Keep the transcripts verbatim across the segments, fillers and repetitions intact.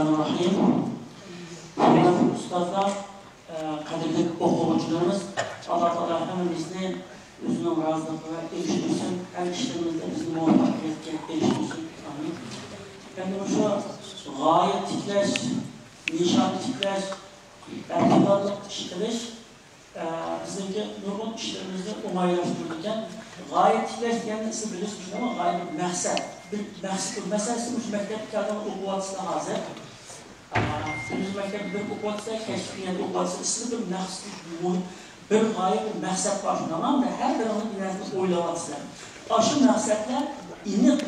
الرحمن الرحيم. ھۆرمەتلىك ئۇستازلار، قەدىرلىك ئوقۇغۇچىلىرىمىز، ئاللا تائالا ھەممىمىزنى ئۆزىنىڭ رازىلىقىغا ئېرىشتۈرسۇن، ھەم ئىشلىرىمىزدا بىزنى مۇۋەپپەقىيەتكە ئېرىشتۈرسۇن. ئامىن. ئەمدى مۇشۇ غايە تىكلەش، نىشان تىكلەش، ئەتىۋارلىق ئىش قىلىش، ئە، بىزنىڭكى نۇرغۇن ئىشلىرىمىزنى ئوڭايلاشتۇرىدىكەن. غايە تىكلەش دېگەننى سىز بىلىسىز، شۇنداقمۇ؟ غايە، مەقسەت. بىر مەقسىتى، مەسىلەن، سىز مۇشۇ مەكتەپكە كەلدىڭىز، ئوقۇۋاتىسىلەر ھازىر. ئە، كۈندۈز مەكتەپتە بىر ئوقۇۋاتىسىلەر، كەچلىك يەنە ئوقۇۋاتىسىلەر. سىزدە بىر مەقسىت، بىر غايە، بىر مەقسەت بار، شۇنداقمۇ؟ ھەر بىرىڭىز بىر نەرسىنى ئويلاۋاتىسىلەر. ئاشۇ مەقسەتلەر ئېنىق،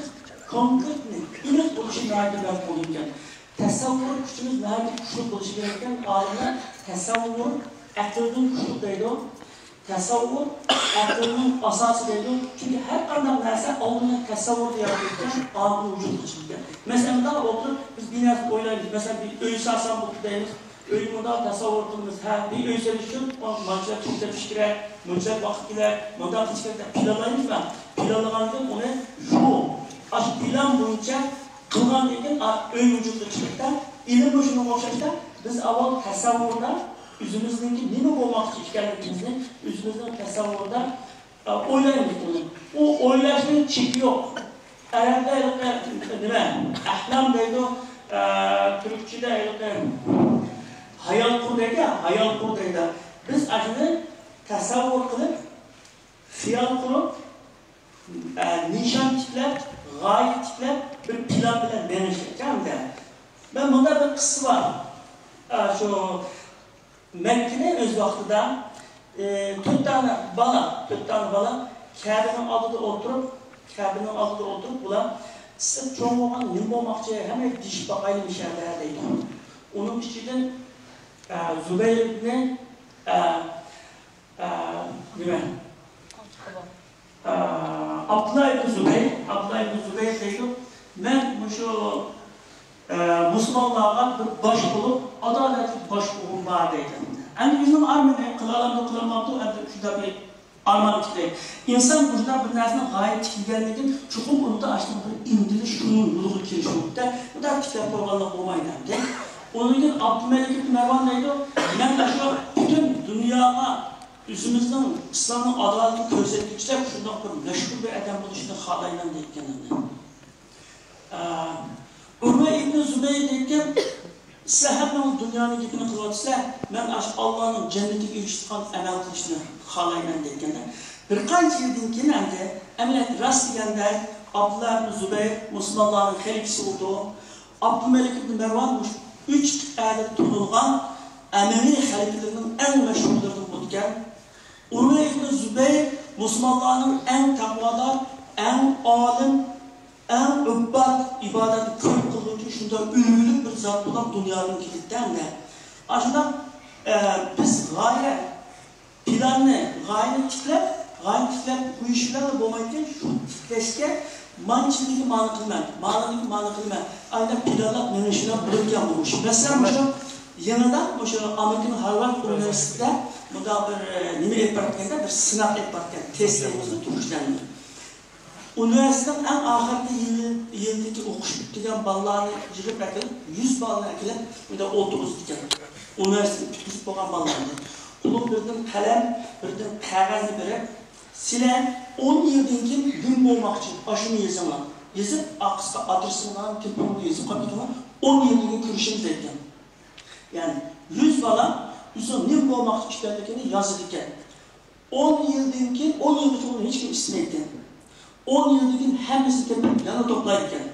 كونكرېتنى، ئېنىق بولۇشى ناھايىتى بەك مۇھىمكەن. تەسەۋۋۇر كۈچىمىز ناھايىتى كۈچلۈك بولۇشى كېرەككەن. ئالىملار تەسەۋۋۇر ئەقىلدىن كۈچلۈك دەيدۇ. تەسەۋۋۇر ئەقىلنىڭ ئاساسى دەيدۇ. چۈنكى ھەر قانداق نەرسە ئالدىنى تەسەۋۋۇردا يارىتىلىدىكەن، ئاندىن ۋۇجۇدقا چىقىدىكەن. مەسىلەن، مۇنداق ئولتۇرۇپ بىز بىر نەرسە ئويلايمىز. مەسىلەن، بىر ئۆي سالسام بولدى دەيمىز. ئۆينى مۇنداق تەسەۋۋۇر قىلىمىز. ھە، بىر ئۆي سېلىش ئۈچۈن مانچە پۇل تېپىش كېرەك، مۇنچە ۋاقىت كېرەك، مۇنداق قىلىش كېرەك دەپ پىلانلايمىز. پىلانلىغاندىن كېيىن ئۇنى يۇ، ئاشۇ پىلان بويىچە قىلغاندىن كېيىن، ئا، ئۆي ۋۇجۇدقا چىقىدىكەن. ئىلىممۇ شۇنىڭغا ئوخشاشتا، بىز ئاۋۋال تەسەۋۋۇردا ئۆزىمىزنىڭكى نېمە بولماقچى ئىكەنلىكىمىزنى ئۆزىمىزنىڭ تەسەۋۋۇردا، ئا، ئويلايمىز ئۇنى. ئۇ ئويلاشنىڭ چېكى يوق. ئەرەبلەر ھېلىقى نېمە، ئەھلام دەيدۇ، ئا، تۈركچىدە ھېلىقى ھايال قۇر دەيدۇ، ھايال قۇر دەيدۇ. بىز ئاشۇنى تەسەۋۋۇر قىلىپ، خىيال قۇرۇپ، ئە، نىشان تىكلەپ، غايە تىكلەپ، بىر پىلان بىلەن مېڭىش كېرەك ھەمدە. مەن مۇنداق بىر قىسسا بار. ئە، شۇ مەككىنى ئۆز ۋاقتىدا، ئە، تۆت دانە بالا، تۆت دانە بالا كەبىنىڭ ئالدىدا ئولتۇرۇپ، كەبىنىڭ ئالدىدا ئولتۇرۇپ، بۇلار، «سىز چوڭ بولغاندا نېمە بولماقچى؟ ھەممە دېيىشىپ باقايلى مۇشەدە» دەيدۇ. ئۇنىڭ ئىچىدىن، ئە، زۇبەير ئىبنى، ئە، ئە، نېمە؟ ئە، ئابدۇللا ئىبن زۇبەير، ئابدۇللا ئىبن زۇبەير دەيدۇ، مەن مۇشۇ، ئە، مۇسۇلمانلارغا بىر باش بولۇپ، ئادالەتلىك باش بولغۇم بار دەيدۇ. ئەمدى ئۆزىنىڭ ئارمىنى قىلالامدۇ، قىلالمامدۇ، ئەمدى شۇنداق بىر ئارمان تىكلەي. ئىنسان مۇشۇنداق بىر نەرسىنىڭ غايە تىكلىگەندىن كېيىن، چوقۇم ئۇنىڭدا ئاشۇنداق بىر ئىنتىلىش، شۇنىڭ يولىغا كىرىش بولۇپتۇ. ئۇنداق تىكلەپ قويغانلىق بولمايدۇ ئەمدى. ئۇنىڭدىن كېيىن ئابدۇلمەلىك ئىبن مەرۋان دەيدۇ، مەن ئاشۇ پۈتۈن دۇنياغا ئۆزىمىزنىڭ ئىسلامنىڭ ئادالىتىنى كۆرسەتكۈچىدەك شۇنداق بىر مەشھۇر بىر ئادەم بولۇشنى خالايمەن دەيدىكەن ئەمدى. ئە، ئۇرۋە ئىبنى زۇبەير دەيدىكەن، سىلەر ھەممىڭىز دۇنيانىڭ گېپىنى قىلىۋاتىسىلەر، مەن ئاشۇ ئاللانىڭ جەننىتىگە ئېرىشىدىغان ئەمەل قىلىشنى خالايمەن دەيدىكەن. بىر قانچە يىلدىن كېيىن ئەمدى ئەمەلىيەتتە راست دېگەندەك ئابدۇللا ئىبنى زۇبەير مۇسۇلمانلارنىڭ خەلىپىسى بولىدۇ. ئابدۇلمەلىك ئىبنى مەرۋان مۇشۇ ئۈچ قىتئەدە تونۇلغان ئەمەۋى خەلىپىلىرىنىڭ ئەڭ مەشھۇرلىرىدىن بولىدىكەن. ئۇرۋە ئىبنى زۇبەير مۇسۇلمانلارنىڭ ئەڭ تەقۋادار، ئەڭ ئالىم، ئەڭ ئۆببەت، ئىبادەتنى كۆپ قىلغۇچى شۇنداق ئۈلگىلىك بىر زات بولۇپ دۇنيادىن كېتىدىكەن-دە. ئاشۇنداق، ئە، بىز غايە پىلاننى، غايىنى تىكلەپ، غايىنى تىكلەپ قويۇش بىلەنلا بولمايدىكەن، شۇ تىكلەشكە مانچىلىكى مانا قىلىمەن، مانىلىكى مانا قىلىمەن، ئانداق پىلانلاپ مېڭىش بىلەن بولىدىكەن بۇ ئىش. مەسىلەن، مۇشۇ يېڭىدا مۇشۇ ئامېرىكىنىڭ ھارۋارد ئۇنىۋېرسىتېتىدا مۇنداق بىر، ئە، نېمە ئېلىپ باراتكەندە، بىر سىناق ئېلىپ باراتكەن، تېست دەيمىزغۇ، تۈركچىلەرنى. ئۇنىۋېرسىتېتنىڭ ئەڭ ئاخىرقى يىلى، يىلىدىكى ئوقۇش پۈتتۈرگەن بالىلارنى يىغىپ ئەكېلىپ، يۈز بالىنى ئەكېلىپ، بۇ يەردە ئولتۇرغۇزىدىكەن. ئۇنىۋېرسىتېتنى پۈتكۈزۈپ بولغان بالىلارنى. قولىغا بىردىن قەلەم، بىردىن قەغەزنى بېرىپ، سىلەر ئون يىلدىن كېيىن نېمە بولماقچى؟ ئاشۇنى يېزىڭلار. يېزىپ، ئارقىسىغا ئادرېسىڭلارنى، تېلېفونۇڭلارنى يېزىپ قويۇپ كېتىڭلار. ئون يىلدىن كېيىن كۆرۈشىمىز دەيدىكەن. يەنى، يۈز بالا ئۆزىنىڭ نېمە بولماقچى ئىكەنلىكىنى يازىدىكەن. ئون يىلدىن كېيىن، ئون يىلغىچە ئۇنى ھېچكىم ئىستىمەيدىكەن. ئون يىلدىن كېيىن ھەممىسىنى تېپىپ يەنە توپلايدىكەن.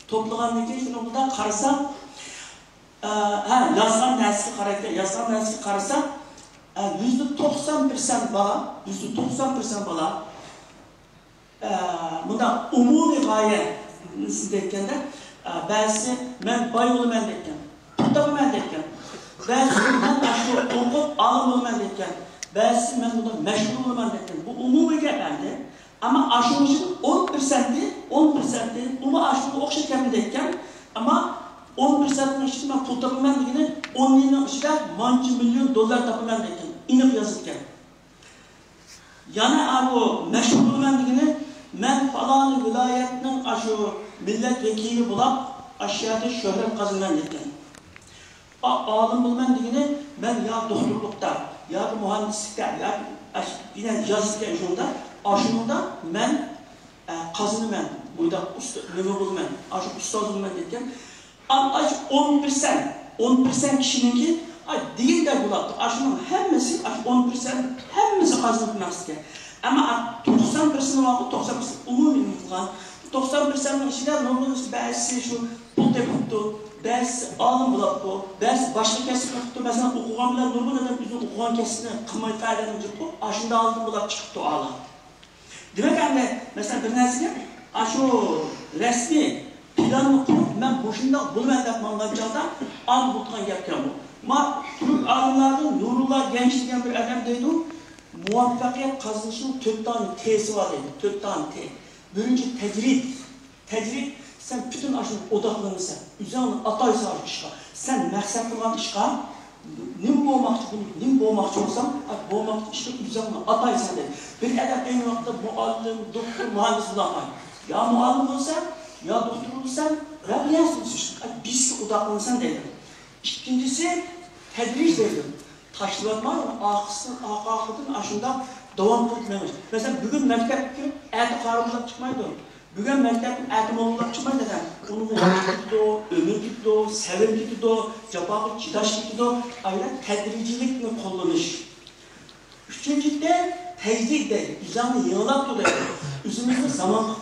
توپلىغاندىن كېيىن شۇنى مۇنداق قارىسا، ئە، ھە، يازغان نەرسىگە قارايدىكەن. يازغان نەرسىگە قارىسا، ئە، يۈزدە توقسان پىرسەنت بالا، يۈزدە توقسان پىرسەنت بالا، ئە، مۇنداق ئومۇمىي غايە دەيدىكەندە، ئە، بەزىسى مەن باي بولىمەن دەيدىكەن، پۇل تاپىمەن دەيدىكەن. بەزىسى مەن ئاشۇ ئوقۇپ ئالىم بولىمەن دەيدىكەن. بەزىسى مەن مۇنداق مەشھۇر بولىمەن دەيدىكەن. بۇ ئومۇمىي گەپ ئەمدى. ئەمما ئاشۇنىڭ ئىچىدە ئون پىرسەنتى، ئون پىرسەنتى، ئۇمۇ ئاشۇنىڭغا ئوخشاش گەپنى دەيدىكەن. ئەمما ئون پىرسەنتنىڭ ئىچىدە مەن پۇل تاپىمەن دېگىنى، ئون يىلنىڭ ئىچىدە مانچە مىليون دوللار تاپىمەن دەيدىكەن. ئېنىق يازىدىكەن. يەنە ئاۋۇ مەشھۇر بولىمەن دېگىنى، مەن پالان ۋىلايەتنىڭ ئاشۇ مىللەت ۋەكىلى بولاپ، ئاشۇ يەردە شۆھرەت قازىنىمەن دەيدىكەن. ئا-، ئالىم بولىمەن دېگىنى، مەن يا دوختۇرلۇقتا، ياكى مۇھەندىسلىكتە، ياكى ئەش-، يەنە يازىدىكەن شۇندا، ئاشۇنىڭدا مەن، ئە، قازىنىمەن، بۇنداق ئۇستا-، نېمە بولىمەن، ئاشۇ ئۇستاز بولىمەن دەيدىكەن. ئاشۇ ئون پىرسەنت، ئون پىرسەنت كىشىنىڭكى، ئاي، دېگەندەك بولاتتى. ئاشۇنىڭ ھەممىسى، ئاشۇ ئون پىرسەنت ھەممىسى قازىنىپ مەقسەتكە. ئەمما توقسان پىرسەنت بارغۇ، توقسان پىرسەنت ئومۇمىي قىلغان. توقسان پىرسەنتنىڭ ئىچىدە نۇرغۇنىسى، بەزىسى شۇ پۇل تېپىپتۇ، بەزىسى ئالىم بولۇپتۇ، بەزىسى باشقا كەسىپنى قىپتۇ. مەسىلەن، ئوقۇغان بىلەن نۇرغۇن ئادەم ئۆزىنىڭ ئوقۇغان كەسپىنى قىلمايدىغان ئادەمنى جىققۇ، ئاشۇنداق ئالىم بولاپ چىقىپتۇ ئالىم. دېمەك، ئەمدى، مەسىلەن، بىر نەرسىگە، ئاشۇ رەسمىي پىلاننى قۇرۇپ، مەن مۇشۇنداق بولىمەن دەپ ماڭغان چاغدا، ئاندىن بولىدىغان گەپكەن بۇ. ما، تۈرك ئالىملاردىن نۇرۇللا گەنچ دېگەن بىر ئادەم دەيدۇ، مۇۋەپپەقىيەت قازىنىشنىڭ تۆت دانە تېسى بار دەيدۇ، تۆت دانە تې. بىرىنچى، تەجرىد. تەجرىد، سەن پۈتۈن ئاشۇ ئوداقلىنىسەن، ئۆزۈڭنى ئاتايسەن ئاشۇ ئىشقا. سەن مەقسەت قىلغان ئىشقا نېمە بولماقچى، بۇنى نېمە بولماقچى بولساڭ، ئا، بولماقچى ئىشقا ئۆزۈڭنى ئاتايسەن دەيدۇ. بىر ئادەم ئەينى ۋاقىتتا مۇئەللىم، دوختۇر، مۇھەندىس بولالمايدۇ. يا مۇئەللىم بولىسەن، يا دوختۇر بولىسەن، يا رېئالىست بولىسەن، ئا، بىرسىگە ئوداقلىنىسەن دەيدۇ. ئىككىنچىسى، تەدرىج دەيدۇ. تاشلىۋەتمەي، ئارقىسىدىن، ئارقا-، ئارقىدىن ئاشۇنداق داۋام قىلىپ مېڭىش. مەسىلەن، بۈگۈن مەكتەپكە كىرىپ، ئەتە قارىمۇلاپ چىقمايدۇ. بۈگۈن مەكتەپتىن ئەتە موللىلاپ چىقمايدۇ ئادەم. ئۇنىڭغا ۋاقىت كېتىدۇ، ئۆمۈر كېتىدۇ، سەۋر كېتىدۇ، جاپاغا چىداش كېتىدۇ. ئاينا تەدرىجىيلىكنى قوللىنىش. ئۈچىنچىدىن، تەجدىد دەيدۇ. ئۆزۈڭنى يېڭىلاپ تۇر دەيدۇ. ئۆزىمىزنى زامانغا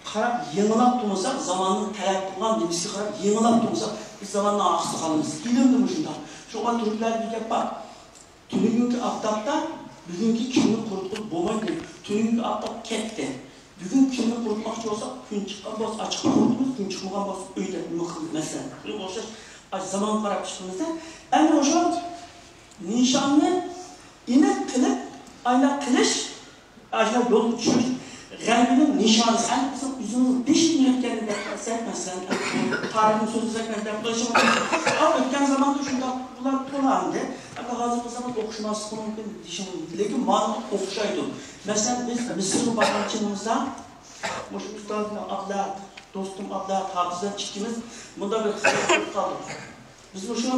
قاراپ يېڭىلاپ تۇرمىساق، زاماننىڭ تەلەپ قىلغان نېمىسىگە قاراپ يېڭىلاپ تۇرمىساق، بىز زاماننىڭ ئارقىسىدا قالىمىز. ئىلىمدە مۇشۇنداق. شۇڭا تۈركلەردە بىر گەپ بار. تۈنۈگۈنكى ئاپتاپتا بۈگۈنكى كۈننى قۇرۇتقىلى بولمايدۇ. تۈنۈگۈنكى ئاپتاپ كەتتى. بۈگۈن كۈننى قۇرۇتماقچى بولساق، كۈن چىققان بولسا ئاچچىق قۇرۇتىمىز، كۈن چىقمىغان بولسا ئۆيدە نېمە قىلىمىز، مەسىلەن. شۇنىڭغا ئوخشاش، ئاشۇ زامانغا قاراپ ئىش قىلىمىز-دە. ئەمدى مۇشۇ نىشاننى ئېنىق قىلىپ، ئاينا قىلىش، ئاشۇ يولغا چۈشۈرۈش غەلىبىنىڭ نىشانى. ئەمدى بىزنىڭ ئۆزىمىزنىڭ بېشىدىن ئۆتكەننى دەپ قالساق، مەسىلەن، تارىخنى سۆزلىسەك، مەن دەپ قويۇشۇم مۇمكىن. ئا، ئۆتكەن زاماندا شۇنداق بولار، بولار ئەمدى. ئەمدى ھازىرقى زامان ئوخشىماسلىقى مۇمكىن دېيىشىم مۇمكىن. لېكىن مانا ئوخشايدۇ. مەسىلەن، بىز مىسىرغا بارغان چېغىمىزدا، مۇشۇ ئۇستازىم ئابلەت، دوستۇم ئابلەت، ھاپىز بىلەن ئىككىمىز مۇنداق بىر خىزمەت قىلىپ قالدۇق. بىز مۇشۇ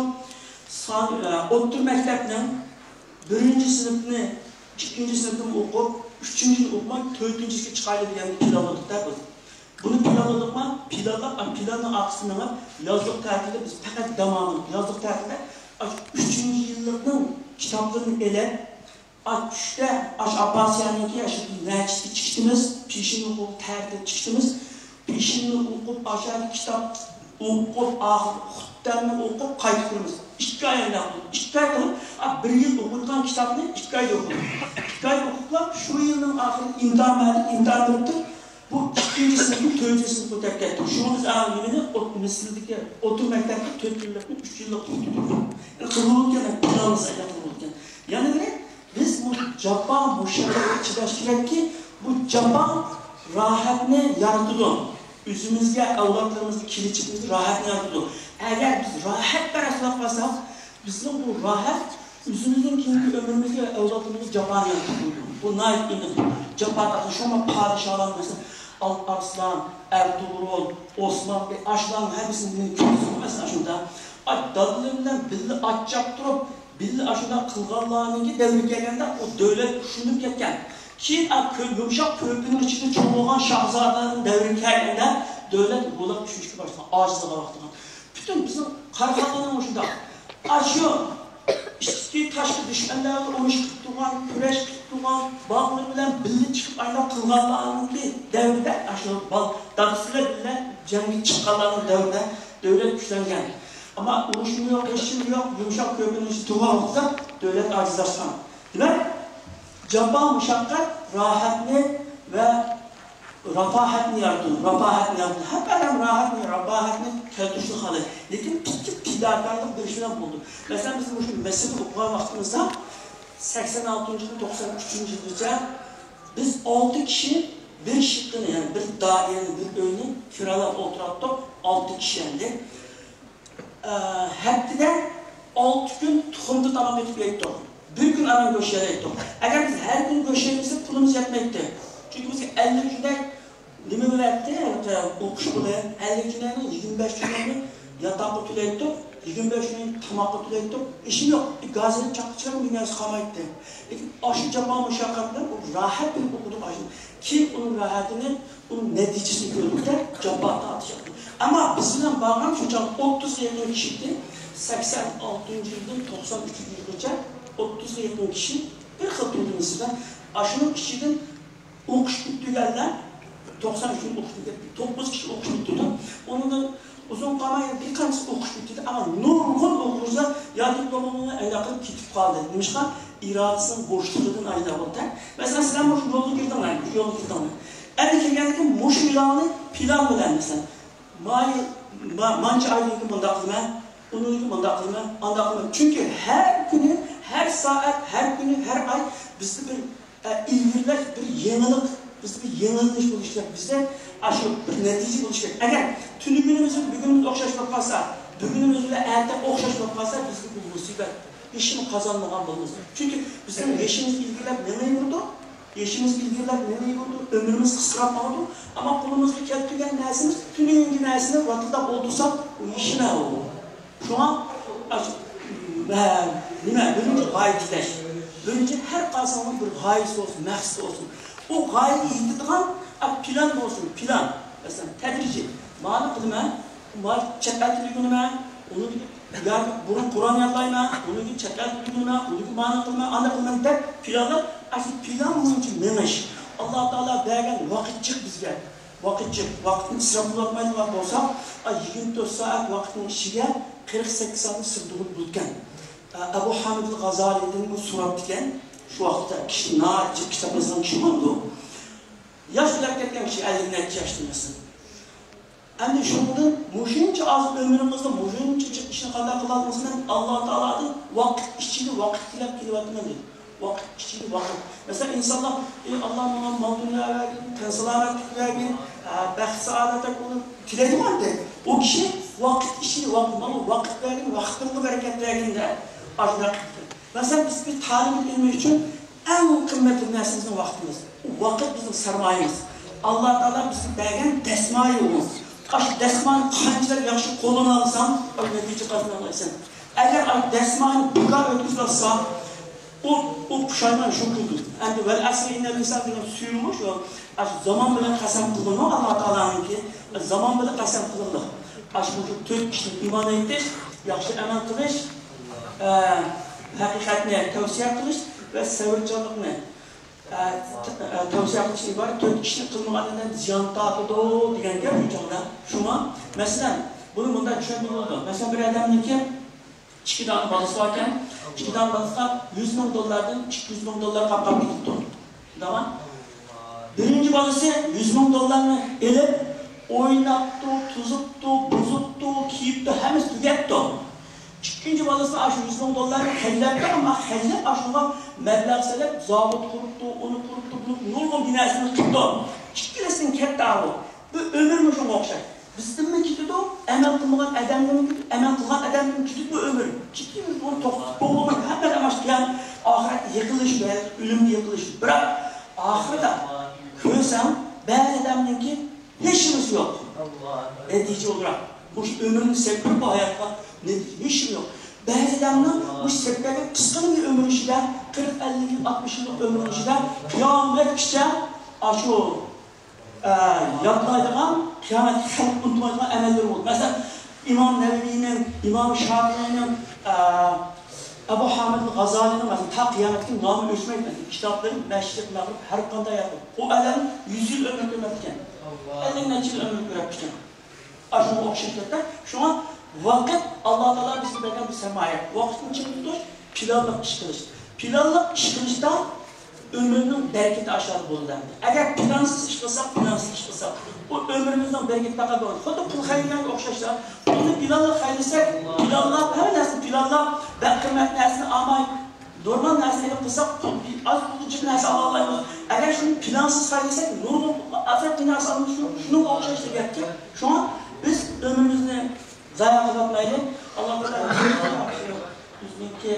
سان-، ئە، ئوتتۇرا مەكتەپنىڭ بىرىنچى سىنىپنى، ئىككىنچى سىنىپنى ئوقۇپ، ئۈچىنچىنى ئوقۇماي، تۆتىنچىسىگە چىقايلى دېگەن پىلانلىدۇق-دە بىز. بۇنى پىلانلىدۇقما؟ پىلانلاپ، ئا، پىلاننىڭ ئارقىسىدا مېڭىپ، يازلىق تەتىلدە بىز پەقەت دام ئالدۇق. يازلىق تەتىلدە ئاشۇ ئۈچىنچى يىللىقنىڭ كىتابلىرىنى ئېلىپ، ئا، چۈشتە ئاشۇ ئابباسىيەنىڭكى ئاشۇ نەچىتكە چىقىشتىمىز، پېشىننى ئوقۇپ تەرەتكە چىقىشتىمىز، پېشىننى ئوقۇپ، ئاشۇ كىتاب ئوقۇپ، ئاخىر خۇتتەمنى ئوقۇپ قايتىپ كىرىمىز. ئىككى ئاي ئايلاندۇق. ئىككى ئاي قىلىپ، ئا، بىر يىل ئوقۇيدىغان كىتابنى ئىككى ئايدا ئوقۇدۇق. ئىككى ئاي ئوقۇپلا شۇ يىلنىڭ ئاخىرىدا ئىمتىھان بەردۇق، ئىمتىھان بېرىپتۇ. بۇ ئىككىنچى سىنىپنى، تۆتىنچى سىنىپقا كۆتۈرۈپ كەتتۇق. شۇڭا بىز ئەڭ نېمىنى ئوت-، مىسىردىكى ئوتتۇرا مەكتەپنى تۆت يىللىقنى ئۈچ يىللىق قىلدۇق. يەنى قىلغۇلىكەن، پىلانلىسا قىلغۇلىكەن. يەنە بىرى، بىز بۇ جاپا مۇشەققەتكە چىداش كېرەككى، بۇ جاپا راھەتنى يارىتىدۇ. ئۆزىمىزگە، ئەۋلادلىرىمىزغا، كېلىچىكىمىزگە راھەتنى يارىتىدۇ. ئەگەر بىز راھەتپەرەس بولۇپ قالساق، بىزنىڭ بۇ راھەت ئۆزىمىزنىڭ كېيىنكى ئۆمرىمىزگە، ئەۋلادلىرىمىزغا جاپانى يارىتىپ قويىدۇ. بۇ ناھايىتى ئېنىق. جاپا تارتىش. شۇڭا پادىشاھلار، مەسىلەن، ئالپ ئارسلان، ئەرتۇغرۇل، ئوسمان بەگ، ئاشۇلارنىڭ ھەممىسىنى مەن كۆرسەم، مەسىلەن، شۇنداق. ئاي، دادىلىرى بىلەن بىللە ئاچ چاپ تۇرۇپ، بىللە ئاشۇنداق قىلغانلارنىڭكى دەۋرى كەلگەندە، ئۇ دۆلەت كۈچلىنىپ كەتكەن. كېيىن، ئا، كۆ-، يۇمشاق كۆرپىنىڭ ئىچىدە چوڭ بولغان شاھزادىلەرنىڭ دەۋرى كەلگەندە، دۆلەت ھۇۋلاپ چۈشۈشكە باشلىغان، ئاجىزلىغان ۋاقتىغا. پۈتۈن بىزنىڭ قاراخانىينىڭ مۇشۇنداق. ئاشۇ ئىچكى، تاشقى دۈشمەنلەر بىلەن ئۇرۇش قىلىپ تۇرغان، كۈرەش قىلىپ تۇرغان، بالىلىرى بىلەن بىللە چىقىپ ئايلاپ قىلغانلارنىڭكى دەۋرىدە، ئاشۇ بال-، دادىسى بىلەن بىللە جەڭگە چىققانلارنىڭ دەۋرىدە دۆلەت كۈچلەنگەن. ئەمما ئۇرۇشمۇ يوق، ھېچنېمە يوق، يۇمشاق كۆرپىنىڭ ئىچىدە تۇرغان ۋاقتىدا دۆلەت ئاجىزلاشقان. دېمەك، جاپا مۇشەققەت راھەتنى ۋە راپاھەتنى يارىتىدۇ، راپاھەتنى يارىتىدۇ. ھەممە ئادەم راھەتنى، راپاھەتنى كەلتۈرۈشنى خالايدۇ. لېكىن ئىككى پىداكارلىق بېرىش بىلەن بولىدۇ. مەسىلەن، بىز مۇشۇ مەسچىتتە ئوقۇغان ۋاقتىمىزدا، سەكسەن ئالتىنچى يىلدىن توقسەن ئۈچىنچى يىلغىچە بىز ئالتە كىشى بىر شىققىنى، يەنى بىر دائىرىنى، بىر ئۆينى كىرالاپ ئولتۇراتتۇق، ئالتە كىشى ئەمدى. ئە، ھەپتىدە ئالتە كۈن تۇخۇمدا تاماق ئېتىپ يەيتتۇق. بىر كۈن ئاران گۆش يەيتتۇق. ئەگەر بىز ھەر كۈن گۆش يەيمىسەك، پۇلىمىز يەتمەيتتى. چۈنكى بىزگە ئەللىك جۈنەي نېمە بېرەتتى، ھېلىقى ئوقۇش پۇلى، ئەللىك جۈنەينىڭ يىگىرمە بەش جۈنەينى ياتاققا تۆلەيتتۇق. يىگىرمە بەش كۈن تاماققا تۆلەيتتۇق. ئىشى يوق. گازىنى چاقچاق بىر نەرسە قالمايتتى. لېكىن ئاشۇ جاپا مۇشەققەت بىلەن ئۇ راھەت بىلەن ئوقۇدۇق ئاشۇ. كېيىن ئۇنىڭ راھىتىنى، ئۇنىڭ نەتىجىسىنى كۆردۇق-دە، جاپا تارتىش. ئەمما بىز بىلەن بارغان شۇ چاغ ئوتتۇزغا يېقىن كىشى ئىدى. سەكسەن ئالتىنچى يىلدىن توقسان ئۈچىنچى يىلغىچە ئوتتۇزغا يېقىن كىشى بىر خىل تۈردە. ئاشۇنىڭ ئىچىدىن ئوقۇش پۈتتۈرگەنلەر، توقسان ئۈچ كۈن ئوقۇش پۈتتۈردى، توققۇز كىشى ئوقۇش پۈتتۈردى. ئۇنىڭدىن ئۇزۇن قالماي بىر قانچىسى ئوقۇش پۈتتۈردى، ئەمما نۇرغۇن ئوقۇغۇچىلار يا دىپلومىنى ئايلاپ قېلىپ كېتىپ قالدى. نېمىشقا؟ ئىرادىسىنىڭ بوشلۇقىدىن ئايلاپ بولدى. مەسىلەن، سىلەر مۇشۇ يولغا كىردىڭلار، مۇشۇ يولغا كىردىڭلار. ئەمدى كەلگەندىن كېيىن مۇشۇ يىلانى پىلان بىلەن، مەسىلەن، ماي، ما-، مانچە ئايدىن كېيىن مۇنداق قىلىمەن، ئۇنىڭدىن كېيىن مۇنداق قىلىمەن، ئانداق قىلىمەن. چۈنكى ھەر كۈنى، ھەر سائەت، ھەر كۈنى، ھەر ئاي بىزدە بىر ئە، ئىلگىرىلەش، بىر يېڭىلىق، بىزدە بىر يېڭىلىنىش بولۇشى كېرەك، بىزدە ئاشۇ بىر نەتىجە بولۇشى كېرەك. ئەگەر تۈنۈگۈنىمىز بىلەن بۈگۈنىمىز ئوخشاش بولۇپ قالسا، بۈگۈنىمىز بىلەن ئەتە ئوخشاش بولۇپ قالسا، بىزگە بۇ مۇسىبەت، ھېچنېمە قازانمىغان بولىمىز. چۈنكى بىزنىڭ يېشىمىز ئىلگىرىلەپ مېڭىۋېرىدۇ، يېشىمىز ئىلگىرىلەپ مېڭىۋېرىدۇ، ئۆمرىمىز قىسقىراپ ماڭىدۇ، ئەمما قولىمىزغا كەلتۈرگەن نەرسىمىز، تۈنۈگۈنكى نەرسىنى ۋاتىلداپ ئولتۇرساق، ئۇ ھېچنېمە ئۇ. شۇڭا، ئاش-، مە-، نېمە، بىرىنچى غايە تىكلەش. بىرىنچى ھەر قايسىڭىزنىڭ بىر غايىسى بولسۇن، مەقسىتى بولسۇن. ئۇ غايىگە يېتىدىغان، ئا، پىلان بولسۇن، پىلان. مەسىلەن، تەدرىجىي. مانا قىلىمەن، ما-، چەت ئەلدە ئۆگىنىمەن، ئۇنىڭدىن كېيىن ياكى بۇرۇن قۇرئان يادلايمەن، ئۇنىڭدىن كېيىن چەت ئەلدە ئۆگىنىمەن، ئۇنىڭدىن كېيىن مانا قىلىمەن، ئانداق قىلىمەن دەپ پىلانلاپ، ئاشۇ پىلان بويىچە مېڭىش. ئاللا تائالا بەرگەن ۋاقىت جىق بىزگە. ۋاقىت جىق، ۋاقىتنى ئىسراپ قىلىۋاتمايدىغان بولساق، ئا، يىگىرمە تۆت سائەت ۋاقىتنىڭ ئىچىگە قىرىق سەككىز سائەتنى سىغدۇرغىلى بولىدىكەن. ئا، ئەبۇ ھامىد غازالىدىن بۇ سوراپتىكەن، شۇ ۋاقىتتا كىشى ناھايىتى جىق كىتاب يازغان كىشى بولىدۇ. ياش ئۆلۈپ كەتكەن كىشى ئەللىك نەچچە ياشتا مەسىلەن. ئەمدى شۇنىڭدىن مۇشۇنچە ئاز ئۆمرىڭىزدە مۇشۇنچە جىق ئىشنى قانداق قىلالمىسىمەن؟ ئاللا تائالادىن ۋاقىت ئىچىدە ۋاقىت تىلەپ كېلىۋاتىمەن دېدى. ۋاقىت ئىچىدە ۋاقىت. مەسىلەن، ئىنسانلار، ئى، ئاللا ماڭا مال دۇنيا بەرگىن، تەن سالامەتلىك بەرگىن، ئە، بەخت سائادەت بولۇپ تىلەيدىغان ئىدى. ئۇ كىشى ۋاقىت ئىچىدە ۋاقىت، ماڭا ۋاقىت بەرگىن، ۋاقتىمغا بەرىكەت بەرگىن دەپ ئاشۇنداق قىلدى. مەسىلەن، بىز بىر تالىپ ئىلمى ئۈچۈن ئەڭ قىممەتلىك نەرسىمىزنىڭ ۋاقتىمىز. ئۇ ۋاقىت بىزنىڭ سەرمايىمىز. ئاللا تائالا بىزگە بەرگەن دەسمايە ئۇ. ئاشۇ دەسمانى قانچىلىك ياخشى قوللىنالىساڭ، ئاشۇ نەتىجە قازىنالايسەن. ئەگەر ئاشۇ دەسمانى بىكار ئۆتكۈزۈۋاتساڭ، ئۇ، ئۇ پۇشايمان شۇ كۈندە. ئەمدى ۋەل ئەسرى ئىننەل ئىنسانە دېگەن سۈرىمۇ شۇ، ئاشۇ زامان بىلەن قەسەم قىلىنىدۇ ئاللا تائالانىڭكى. زامان بىلەن قەسەم قىلىندى. ئاشۇ تۆت ئىشنى ئىمان ئېيتىش، ياخشى ئەمەل قىلىش، ئە، ھەقىقەتنى تەۋسىيە قىلىش ۋە سەۋرچانلىقنى، ئە، ت-، ئە، تەۋسىيە قىلىشتىن ئىبارەت تۆت ئىشنى قىلمىغان ئادەم زىيان تارتىدۇ دېگەن گەپ شۇ چاغدا. شۇڭا، مەسىلەن، بۇنى مۇنداق چۈشەنگىلى بولىدۇ. مەسىلەن، بىر ئادەمنىڭكى ئىككى دانە بالىسى باركەن، ئىككى دانە بالىسىغا يۈز مىڭ دوللاردىن ئىككى يۈز مىڭ دوللار قاپقاپ كېتىپتۇ. تامام. بىرىنچى بالىسى يۈز مىڭ دوللارنى ئېلىپ، ئويناپتۇ، توزۇپتۇ، بۇزۇپتۇ، كىيىپتۇ، ھەممىسى تۈگەپتۇ. ئىككىنچى بالىسى ئاشۇ يۈز مىڭ دوللارنى خەجلەپتۇ، ئەمما خەجلەپ ئاشۇنىڭغا مەبلەغ سېلىپ، زاۋۇت قۇرۇپتۇ، ئۇنى قۇرۇپتۇ، بۇنى نۇرغۇن بىر نەرسىنى قىپتۇ. ئىككىلىسىدىن كەتتى ئاۋۇ. بۇ ئۆمۈرمۇ شۇنىڭغا ئوخشاش. بىزدىنمۇ كېتىدۇ، ئەمەل قىلمىغان ئادەمدىنمۇ كېتىدۇ، ئەمەل قىلغان ئادەمدىنمۇ كېتىدۇ بۇ ئۆمۈر. چۈنكى بىز بۇنى توختىتىپ بولمايدۇ. ھەممە ئادەم ئاشۇ قىيامەت ئاخىرەتكە يېقىنلىشىدۇ، ئۆلۈمگە يېقىنلىشىدۇ. بىراق ئاخىرىدا كۆرسەڭ، بەزى ئادەمنىڭكى ھېچنېمىسى يوق. نەتىجە ئولتۇراق. مۇشۇ ئۆمرىنى سەپتى بۇ ھاياتقا، نەتىجە ھېچنېمە يوق. بەزى ئادەمنىڭ مۇشۇ سەپتەگە قىسقىلا بىر ئۆمۈر ئىچىدە، قىرىق، ئەللىك يىل، ئاتمىش يىللىق ئۆمرىنىڭ ئىچىدە قىيامەتكىچە ئاشۇ ئە، يادلايدىغان، قىيامەتكە خەلق ئۇنتۇمايدىغان ئەمەللىرى بولدى. مەسىلەن، ئىمام نەۋەۋىنىڭ، ئىمام شافىئىنىڭ، ئە، ئەبۇ ھامىد غازالىنىڭ، مەسىلەن، تا قىيامەتكە نامى ئۆچمەيدۇ. مەسىلەن، كىتابلىرى مەشرىق، مەغرىب، ھەر قانداق يەردە. ئۇ ئادەم يۈز يىل ئۆمۈر كۆرمەپتىكەن. ئەللىك نەچچە يىل ئۆمۈر كۆرۈپتىكەن. ئاشۇنىڭغا ئوخشاش گەپتە. شۇڭا ۋاقىت ئاللا تائالا بىزگە بەرگەن بىر سەرمايە. ۋاقىتنى چىڭ تۇتۇش، پىلانلىق ئىش قىلىش. پىلانلىق ئىش قىلىشتا ئۆمۈرنىڭ بەرىكىتى ئاشۇ يەردە بولىدۇ ئەمدى. ئەگەر پىلانسىز ئىش قىلساق، پىلانسىز ئىش قىلساق، بۇ ئۆمرىمىزنىڭ بەرىكىتى تاقا بولىدۇ. خۇددى پۇل خەجلىگەنگە ئوخشاشلا، پۇلنى پىلانلىق خەجلىسەك، پىلانلاپ، ھەممە نەرسىنى پىلانلاپ، بەك قىممەت نەرسىنى ئالماي، نورمال نەرسە ئېلىپ قىلساق، پۇل، ئاز پۇلدا جىق نەرسە ئالالايمىز. ئەگەر شۇنى پىلانسىز خەجلىسەك، نۇرغۇن پۇلغا ئازراق نەرسە ئالىمىز. شۇ، شۇنىڭغا ئوخشاش دېگەن گەپكە. شۇڭا بىز ئۆمرىمىزنى زايە قىلىۋاتمايلى. ئاللا تائالا بىزنىڭكى،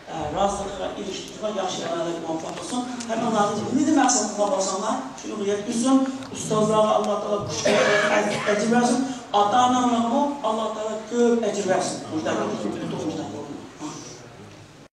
ئە، رازىلىقىغا ئېرىشىدىغان ياخشى ئەمەللەرگە مۇۋەپپەق قىلسۇن. ھەممىڭلارنى نېمىدە مەقسەت قىلغان بولساڭلار، شۇنىڭغا يەتكۈزسۇن. ئۇستازلارغا ئاللا تائالا كۈچ، ئەجىر بەرسۇن. ئاتا-ئاناڭلارغىمۇ ئاللا تائالا كۆپ ئەجىر بەرسۇن.